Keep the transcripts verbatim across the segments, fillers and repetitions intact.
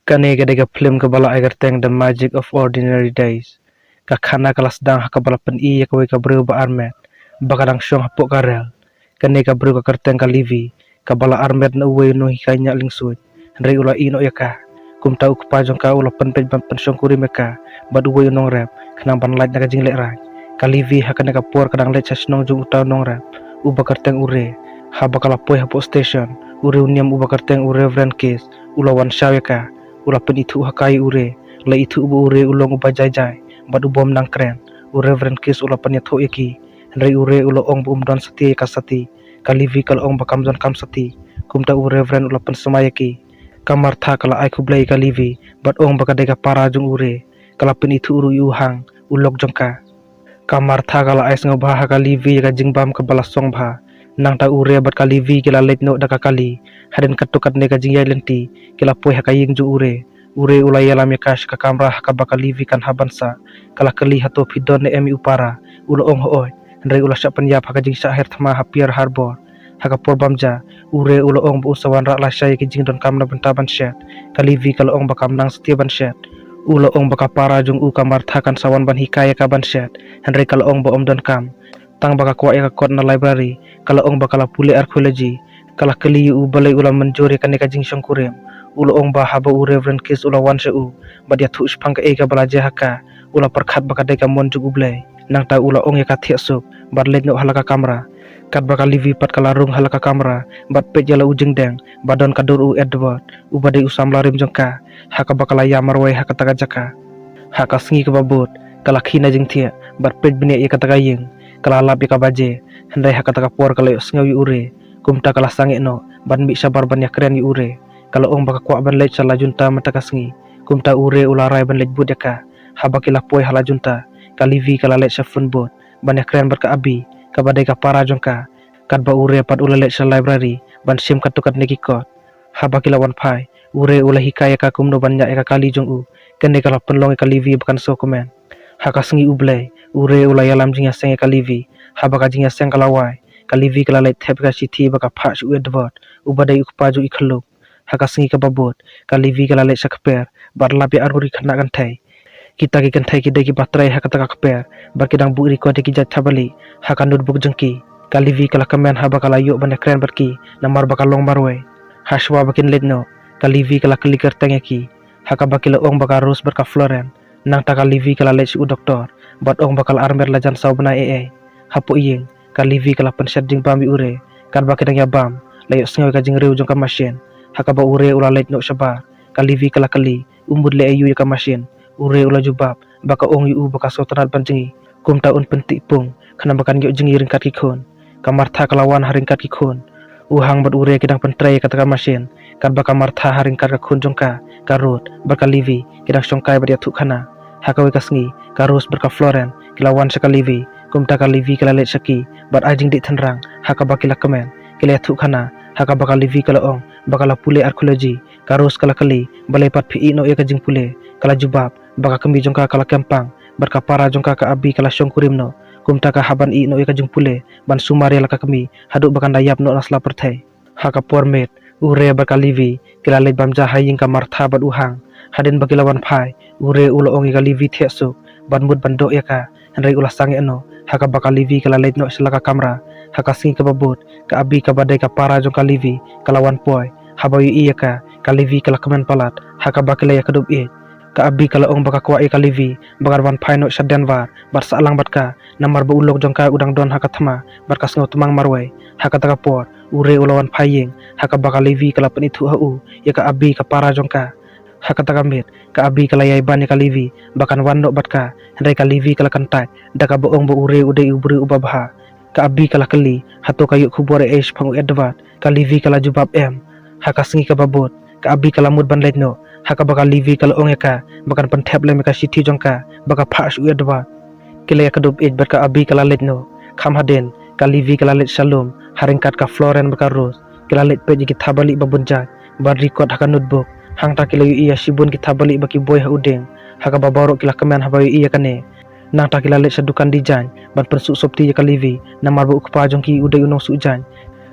Kane ka dei ka film kaba la ai kyrteng The Magic of Ordinary Days. Ka khana ka la sdang ha kaba la pyni ïa kawei ka briew ba armet ba ka dang shong hapoh ka rel. Kane ka briew ka kyrteng ka Livy, kaba la armet na uwei u nonghikai ñiah lyngsuid, hynrei u la ïeh noh ïa ka. Kumta u kpa jong ka u la pynpeit ban pynshongkurim ïa ka bad uwei u nongrep khnang ban lait na ka jinglehraiñ. Ka Livy ha kane ka por ka dang leit sha shnong jong uta u nongrep uba kyrteng u Ray. Haba ka la poi hapoh station, u riewniam uba kyrteng u Reverend Case u la wan shaw ïa ka. U la pynithuh ha ka ïa u Ray, la ithuh ba u Ray u long uba jai jai bad u bym nang kren. U Reverend Case u la pynïathuh ïa ki, hynrei u Ray u la ong ba um don satia ïa ka sati. Ka Livy ka la ong ba kam donkam sati. Kumta u Reverend u la pynsmai ïa ki. Ka Martha ka la ai khublei ïa ka Livy bad ong ba ka dei ka para jong u Ray. Ka la pynithuh ruh ïa u Hank, u lok jong ka. Ka Martha ka la ai sngewbha ha ka Livy ïa ka jingbam kaba la song bha. Nangta u Ray bad ka Livy ki la leit noh da ka kali. Hadien katto katne ka jingïaid lynti, ki la poi ha ka ïing jong u Ray. U Ray u la ïalam ïa ka sha ka kamra ha kaba ka Livy kan hap ban sah. Ka la kylli, "Hato phi don ne em ïa u para?" U la ong, "Hooid." Hynrei u la shah pynïap ha ka jingshah her thma ha Pearl Harbor. Ha ka por bam ja, u Ray u la ong ba un sa wanrah lashai ïa ki jingdonkam na bynta ban shet. Ka Livy ka la ong ba kam nang satia ban shet. U la ong ba ka para jong u ka Martha kan sa wan ban hikai ïa ka ban shet, hynrei ka la ong ba ym donkam. Tang ba ka kwah ïa ka kot na library, ka la ong ba ka la pule archaeology. Ka la kylli ïa u balei u la mynjur ïa kane ka jingshongkurim. U la ong ba haba u Reverend Case u la wan sha u bad ïathuh shaphang kaei kaba la jia ha ka, u la pyrkhat ba ka dei ka mon jong U Blei. Nangta u la ong ïa ka thiah suk bad leit noh ha la ka kamra. Katba ka Livy pat ka la rung ha la ka kamra bad peit ïa la u jingdeng ba don ka dur u Edward, uba dei u samla rim jong ka, ha kaba ka la ïa marwei ha kata ka jaka. Ha ka sngi kaba bud, ka la khie na jingthiah bad peit bniah ïa kata ka ïing. Ka la lap ïa ka baje, hynrei ha kata ka por ka la ïohsngew ïa u Ray. Kumta ka la sangeh noh bad mih shabar ban ïakren ïa u Ray. Ka la ong ba ka kwah ban leit sha la Junta mynta ka sngi. Kumta u Ray u la rai ban leit bud ïa ka. Haba ki la poi ha la Junta, ka Livy ka la leit sha phone booth ban ïakren bad ka Abby, kaba dei ka para jong ka. Katba u Ray pat u la leit sha library ban shim katto katne ki kot. Haba ki la wan phai, u Ray u la hikai ïa ka kumno ban ñiah ïa ka kali jong u. Kane ka la pynlong ïa ka Livy ba kan sngewkmen. Ha ka sngi U Blei, u Ray u la ïalam jingïaseng ïa ka Livy. Haba ka jingïaseng ka la wai, ka Livy ka la leit thep ïa ka shithi ba ka phah sha u Edward, uba dei u kpa jong i khyllung. Ha ka sngi kaba bud, ka Livy ka la leit sha kper bad lap ïa arngut ki khynnah kynthei. Kita ki kynthei ki dei kiba trei ha kata ka kper bad ki dang buh record ïa ki jait thapbalieh ha ka notebook jong ki. Ka Livy ka la kmen haba ka la ïoh ban ïakren bad ki, namar ba ka long marwei. Hashwa ba kin leit noh, ka Livy ka la kylli kyrteng ïa ki, ha kaba ki la ong ba ka Rose bad ka Florence. Nangta ka Livy ka la leit sha u doktor bad ong ba ka la armet la jan saw bnai ei ei. Hapoh ïing, ka Livy ka la pynshet jingbam ïa u Ray. Katba ki dang ïabam, la ïohsngew ïa ka jingriew jong ka machine, ha kaba u Ray u la leit noh shabar. Ka Livy ka la kylli, u mut leh aïu ïa ka machine. U Ray u la jubab ba ka ong ïa u ba ka sngewtynnat ban jngi, kumta un pyntih pung khnang ba kan ïoh jngi ryngkat ki khun. Ka Martha ka la wan ha ryngkat ki khun. U Hank bad u Ray ki dang pyntrei ïa kata ka machine, katba ka Martha ha ryngkat ka khun jong ka, ka Ruth bad ka Livy, ki dang shongkai bad ïathuh khana. Ha kawei ka sngi, ka Rose bad ka Florence ki la wan sha ka Livy. Kumta ka Livy ka la leit sha ki bad ai jingdih tynrang ha kaba ki la kmen. Ki la ïathuh khana ha kaba ka Livy ka la ong ba ka la pule archaeology. Ka Rose ka la kylli, "Balei pat phi ïeh noh ïa ka jingpule?" Ka la jubab ba ka kmie jong ka ka la kem pang bad ka para jong ka ka Abby ka la shongkurim noh. Kumta ka hap ban ïeh noh ïa ka jingpule ban sumar ïa la ka kmie haduh ba kan da ïap noh na sla pyrthei. Ha ka por miet, u Ray bad ka Livy ki la leit bam ja ha ïing ka Martha bad u Hank. Hadien ba ki la wan phai, u Ray u la ong ïa ka Livy thiah suk ban mut ban doh ïa ka, hynrei u la sangeh noh ha kaba ka Livy ka la leit noh sha la ka kamra. Ha ka sngi kaba bud, ka Abby kaba dei ka para jong ka Livy ka la wan poi. Haba ïohi ïa ka, ka Livy ka la kmen palat ha kaba ki la ïakdup ïeit. Ka Abby ka la ong ba ka kwah ïa ka Livy ba kan wan phai noh sha Denver bad sah lang bad ka, namar ba u lok jong ka u dang don ha ka thma bad ka sngewtmang marwei. Ha kata ka por, u Ray u la wan phai ïing ha kaba ka Livy ka la pynithuh ha u ïa ka Abby ka para jong ka. Ha kata ka miet, ka Abby ka la ïai ban ïa ka Livy ba kan wan noh bad ka, hynrei ka Livy ka la kyntait da kaba ong ba u Ray u dei u briew uba bha. Ka Abby ka la kylli, "Hato ka ïoh khubor ei ei shaphang u Edward?" Ka Livy ka la jubab, "Em." Ha ka sngi kaba bud, ka Abby ka la mut ban leit noh ha kaba ka Livy ka la ong ïa ka ba kan pynthep lem ïa ka shithi jong ka ba ka phah sha u Edward. Ki la ïakdup ïeit bad ka Abby ka la leit noh. Kham hadien, ka Livy ka la leit sha lum ha ryngkat ka Florence bad ka Rose. Ki la leit peit ïa ki thapbalieh ba bun jait bad record ha ka notebook. Hangta ki la ïohi ïa shibun ki thapbalieh ba ki buh ha u dieng, ha kaba baroh ki la kmen haba ïohi ïa kane. Nangta ki la leit sha dukan design ban pynsuh sopti ïa ka Livy, namar ba u kpa jong ki u dei u nongsuh jaiñ.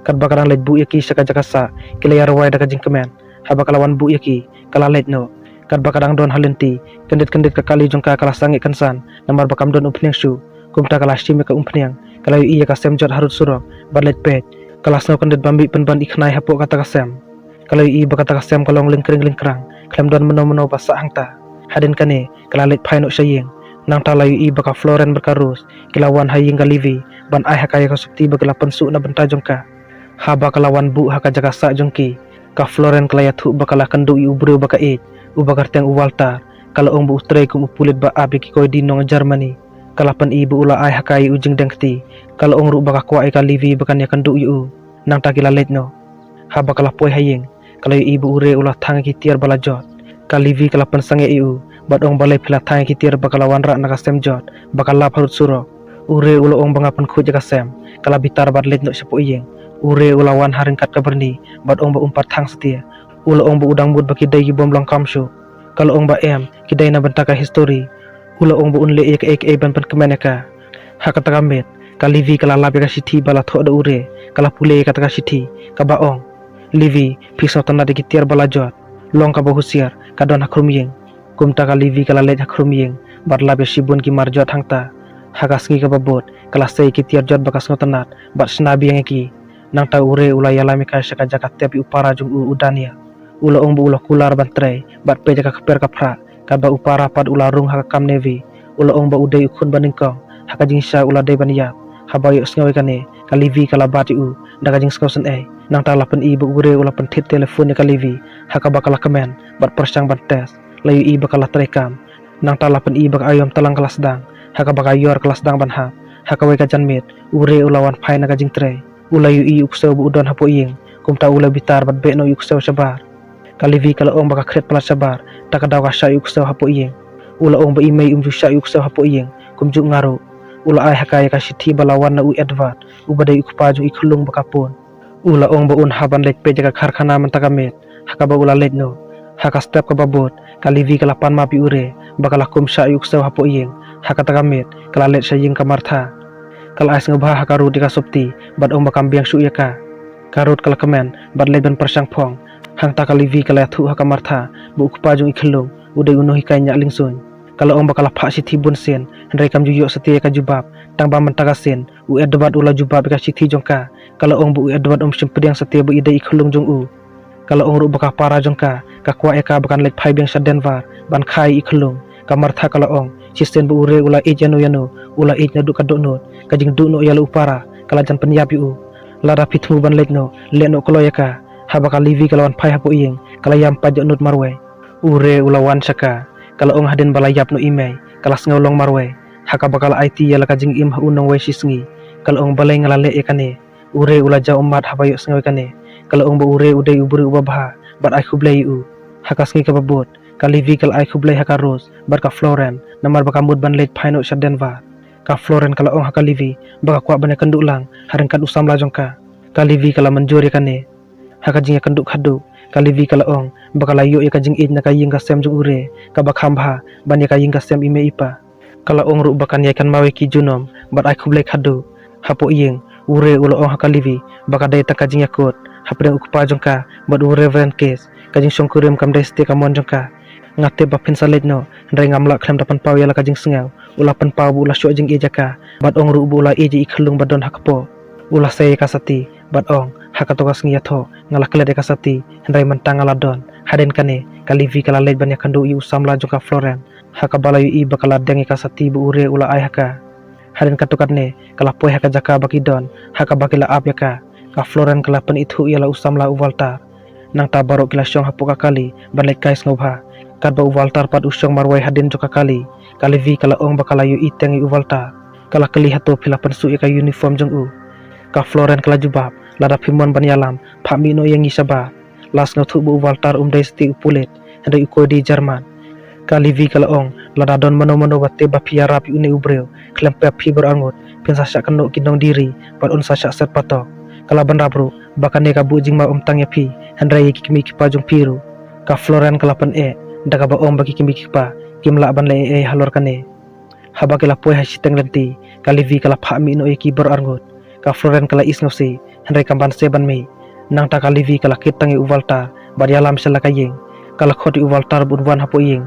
Katba ka dang leit buh ïa ki sha ka jaka sah, ki la ïa rwai da ka jingkmen. Haba ka la wan buh ïa ki, ka la leit noh. Katba ka dang don ha lynti, kyndit kyndit ka kali jong ka ka la sangeh kynsan, namar ba kam don umphniang shuh. Kumta ka la shim ïa ka umphniang, ka la ïohi ïa ka sem jot harud surok, bad leit peit. Ka la sngew kyndit bam bih pynban i khnai hapoh kata ka sem. Ka la ïohi ba kata ka sem ka long lyngkring lyngkrang, khlem don mano mano ba sah hangta. Hadien kane, ka la leit phai noh sha ïing. Nangta la ïohi ba ka Floren bad ka Rose, ki la wan ha ïing ka Livy, ban ai ha ka ïa ka sopti ba ki la pynsuh na bynta jong ka. Haba ka la wan buh ha ka jaka sah jong ki, ka Floren ka la ïathuh ba ka la kynduh ïa u briew ba ka ïeit, uba kyrteng u Walter. Ka la ong ba u trei kum u pulit ba ap ïa ki koidi nong Germany. Ka la pyni ba u la ai ha ka ïa u jingdeng kti. Ka la ong ruh ba ka kwah ïa ka Livy ba kan ïakynduh ïa u. Nangta ki la leit noh. Haba ka la poi ha ïing, ka la ïohi ba u Ray u la thang ïa ki tiar ba la jot. Ka Livy ka la pynsangeh ïa u, bad ong balei phi la thang ïa ki tiar ba ka la wanrah na ka sem jot, ba ka lap harud surok. U Ray u la ong ba nga pynkhuid ïa ka sem. Ka la bitar bad leit noh shapoh ïing. U Ray u la wan ha ryngkat ka byrni, bad ong ba um pat thang satia. U la ong ba u dang mut ba ki dei ki bym long kam shuh. Ka la ong ba em, ki dei na bynta ka histori. U la ong ba un leh ïa kaei kaei ban pynkmen ïa ka. Ha kata ka miet, ka Livy ka la lap ïa ka shithi ba la thoh da u Ray, ka la pule ïa kata ka shithi, kaba ong: Livy, phi sngewtynnat ïa ki tiar ba la jot. Long kaba husiar, ka don ha khrum ïing. Kumta ka Livy ka la leit ha khrum ïing, bad lap ïa shibun ki mar jot hangta. Ha ka sngi kaba bud, ka la sei ïa ki tiar jot ba ka sngewtynnat, bad shna biang ïa ki. Nangta u Ray u la ïalam ïa ka sha ka jaka tep ïa u para jong u, u Daniel. U la ong ba u la kular ban trei, bad peit ïa ka kper ka phrah, katba u para pat u la rung ha ka kam Navy. U la ong ba u dei u khun ba nyngkong, ha ka jingshisha u la dei ban ïap. Haba ïohsngew ïa kane, ka Livy ka la bat ïa u, da ka jingsngew sngewsynei. Nangta la pyni ba u Ray u la pynthit telephone ïa ka Livy, ha kaba ka la kmen, bad pyrshang ban test. La ïohi ba ka la trei kam. Nangta la pyni ba ka aïom tlang ka la sdang, ha kaba ka aior ka la sdang ban hap. Ha kawei ka janmiet, u Ray u la wan phai na ka jingtrei. U la ïohi ïa u ksew ba u don hapoh ïing, kumta u la bitar bad beh noh ïa u ksew shabar. Ka Livy ka la ong ba ka khriat palat shabar, da ka daw ka shah ïa u ksew hapoh ïing. U la ong ba i mei um ju shah ïa u ksew hapoh ïing, kumjuh nga ruh. U la ai ha ka ïa ka shithi ba la wan na u Edward, uba dei u kpa jong i khyllung ba ka pun. U la ong ba un hap ban leit peit ïa ka karkhana mynta ka miet, ha kaba u la leit noh. Ha ka step kaba bud, ka Livy ka la pan map ïa u Ray, ba ka la kum shah ïa u ksew hapoh ïing. Ha kata ka miet, ka la leit sha ïing ka Martha. Ka la ai sngewbha ha ka Ruth ïa ka sopti, bad ong ba kam biang shuh ïa ka. Ka Ruth ka la kmen, bad leit ban pyrshang phong. Hangta ka Livy ka la ïathuh ha ka Martha, ba u kpa jong i khyllung, u dei u nonghikai ñiah lyngsuiñ. Ka la ong ba ka la phah shithi bun sien, hynrei kam ju ïoh satia ïa ka jubab, tang ba mynta ka sien, u Edward u la jubab ïa ka shithi jong ka. Ka la ong ba u Edward um shym pdiang satia ba i dei i khyllung jong u. Ka la ong ruh ba ka para jong ka, ka kwah ïa ka ba kan leit phai biang sha Denver, ban kha ïa i khyllung. Ka Martha ka la ong, shisien ba u Ray u la ïeit ïano ïano, u la ïeit naduh ka dohnud, ka jingduh noh ïa la u para, ka la jan pynïap ïa u. Lada phi thmu ban leit noh, leh noh kloi ïa ka. Haba ka Livy ka la wan phai hapoh ïing, ka la ïam pat dohnud marwei. U Ray u la wan sha ka, ka la ong hadien ba la ïap noh i mei, ka la sngew long marwei. Ha kaba ka la aiti ïa la ka jingim ha u nongwei shi sngi, ka la ong balei nga la leh ïa kane. U Ray u la jaw ummat haba ïohsngew ïa kane. Ka la ong ba u Ray u dei u briew uba bha, bad ai khublei ïa u. Ha ka sngi kaba bud, ka Livy ka la ai khublei ha ka Rose, bad ka Floren, namar ba ka mut ban leit phai noh sha Denver. Ka Floren ka la ong ha ka Livy, ba ka kwah ban ïakynduh lang, ha ryngkat u samla jong ka. Ka Livy ka la mynjur ïa kane. Ha ka jingïakynduh khadduh, ka Livy ka la ong, ba ka la ïoh ïa ka jingïeit na ka ïing ka sem jong u Ray, kaba kham bha, ban ïa ka ïing ka sem i mei i pa. Ka la ong ruh ba kan ïai kynmaw ïa ki junom, bad ai khublei khadduh. Hapoh ïing, u Ray u la ong ha ka Livy, ba ka dei tang ka jingïakut, hapdeng u kpa jong ka, bad u Reverend Case, ka jingshongkurim kam dei satia ka mon jong ka. Nga tip ba phin sa leit noh, hynrei ngam lah khlem da pynpaw ïa la ka jingsngew, u la pynpaw ba u la shoh jingïeit ïa ka, bad ong ruh ba u la ïeit ïa i khyllung ba don ha kpoh. U la sei ïa ka sati, bad ong, ha kato ka sngi ïathoh, nga la klet ïa ka sati, hynrei mynta nga la don, hadien kane, ka Livy ka la leit ban ïakynduh ïa u samla jong ka Floren. Ha kaba la ïohi ba ka la deng ïa ka sati ba u Ray u la ai ha ka. Hadien katto katne, ka la poi ha ka jaka ba ki don, ha kaba ki la ap ïa ka. Ka Floren ka la pynithuh ïa la u samla u Walter. Nangta baroh ki la shong hapoh ka kali, ban leit kai sngewbha. Katba u Walter pat u shong marwei hadien jong ka kali, ka Livy ka la ong ba ka la ïohi teng ïa u Walter. Ka la kylli hato phi la pynsuh ïa ka uniform jong u. Ka Floren ka la jubab, lada phi mon ban ïalam, phah mih noh ïa ngi shabar. La sngewthuh ba u Walter um dei satia u pulit, hynrei u koidi German. Ka Livy ka la ong, lada don mano mano ba tip ba phi ïarap ïa une u briew, khlem pep phi baroh arngut, phin sa shah kynnoh ki nongdie ri, bad un sa shah set patok. Ka la bynrap ruh, ba kane ka buh jingma ym tang ïa phi, hynrei ïa ki kmie ki kpa jong phi ruh. Ka Floren ka la pyneh, da kaba ong ba ki kmie ki kpa, kim lah ban leh ei ei halor kane. Haba ki la poi ha shiteng lynti, ka Livy ka la phah mih noh ïa ki baroh arngut. Ka Floren ka la isngewsih, hynrei kam banse ban mih. Nangta ka Livy ka la kit tang ïa u Walter, bad ïalam sha la ka ïing. Ka la khot ïa u Walter ba un wan hapoh ïing.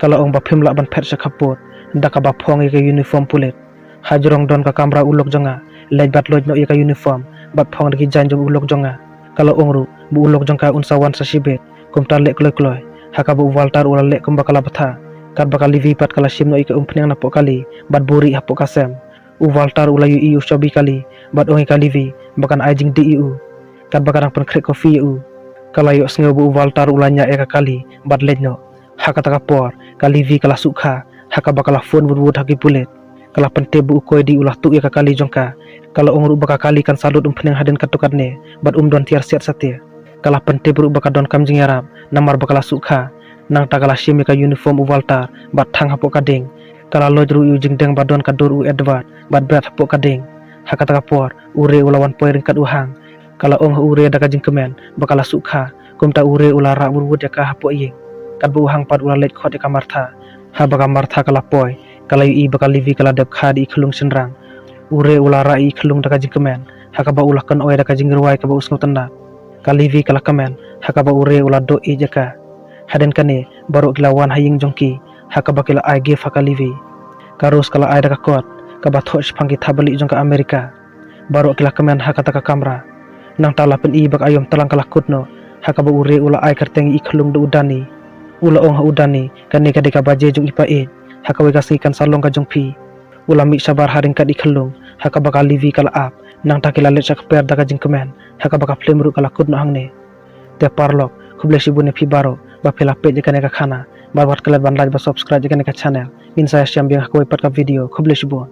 Ka la ong ba phim lah ban phet sha khappud da kaba phong ïa ka uniform pulit. Hajrong don ka kamra u lok jong nga, leit bad loit noh ïa ka uniform bad phong da ki jaiñ jong u lok jong nga. Ka la ong ruh ba u lok jong ka un sa wan sa shibit, kumta leh kloi kloi. Ha kaba u Walter u la leh kumba ka la bthah, katba ka Livy pat ka la shim noh ïa ka umphniang napoh kali bad buh rieh hapoh ka sem. U Walter u la ïohi ïa u shabi kali bad ong ïa ka Livy ba kan ai jingdih ïa u. Katba ka dang pynkhreh kofi ïa u, ka la ïohsngew ba u Walter u la ñiah ïa ka kali bad leit noh. Ha kata ka por ka Livy ka la sukha, ha kaba ka la phone wut wut ha ki pulit. Ka la pyntip ba u koidi u la tuh ïa ka kali jong ka. Ka la ong ruh ba ka kali kan sa lut umphniang hadien katto katne bad um don tiar siat satia. Ka la pyntip ruh ba ka donkam jingïarap namar ba ka la sukha. Nangta ka la shim ïa ka uniform u Walter bad thang hapoh ka ding. Ka la loit ruh ïa u jingdeng ba don ka dur u Edward bad bret hapoh ka ding. Ha kata ka por u Ray u la wan poi ryngkat u Hank. Ka la ong ha u Ray da ka jingkmen ba ka la sukha, kumta u Ray u la rah wut wut ïa ka hapoh ïing. Katba u Hank pat u la leit khot ïa ka Martha. Haba ka Martha ka la poi, ka la ïohi ba ka Livy ka la dep kha da i khyllung shynrang. U Ray u la rah ïa i khyllung da ka jingkmen, ha kaba u la kynoi da ka jingrwai kaba u sngewtynnat. Ka Livy ka la kmen, ha kaba u Ray u la duh ïeit ïa ka. Hadien kane baroh ki la wan ha ïing jong ki, ha kaba ki la ai gift ha ka Livy. Ka Rose ka la ai da ka kot kaba thoh shaphang ki thapbalieh jong ka America. Baroh ki la kmen ha kata ka kamra. Nangta la pyni ba ka aïom tlang ka la kut noh, ha kaba u Ray u la ai kyrteng ïa i khyllung da u Danny. U la ong ha u Danny, kane ka dei ka baje jong i pa ïeit, ha kawei ka sngi kan sa long ka jong phi. U la mih shabar ha ryngkat i khyllung, ha kaba ka Livy ka la ap. Nangta ki la leit sha kper da ka jingkmen, ha kaba ka film ruh ka la kut noh hangne. Te paralok, khublei shibun ïa phi baroh ba phi la peit ïa kane ka khana. Bad wat klet ban like bad subscribe ïa kane ka channel, ngin sa ïashem biang ha kawei pat ka video. Khublei shibun.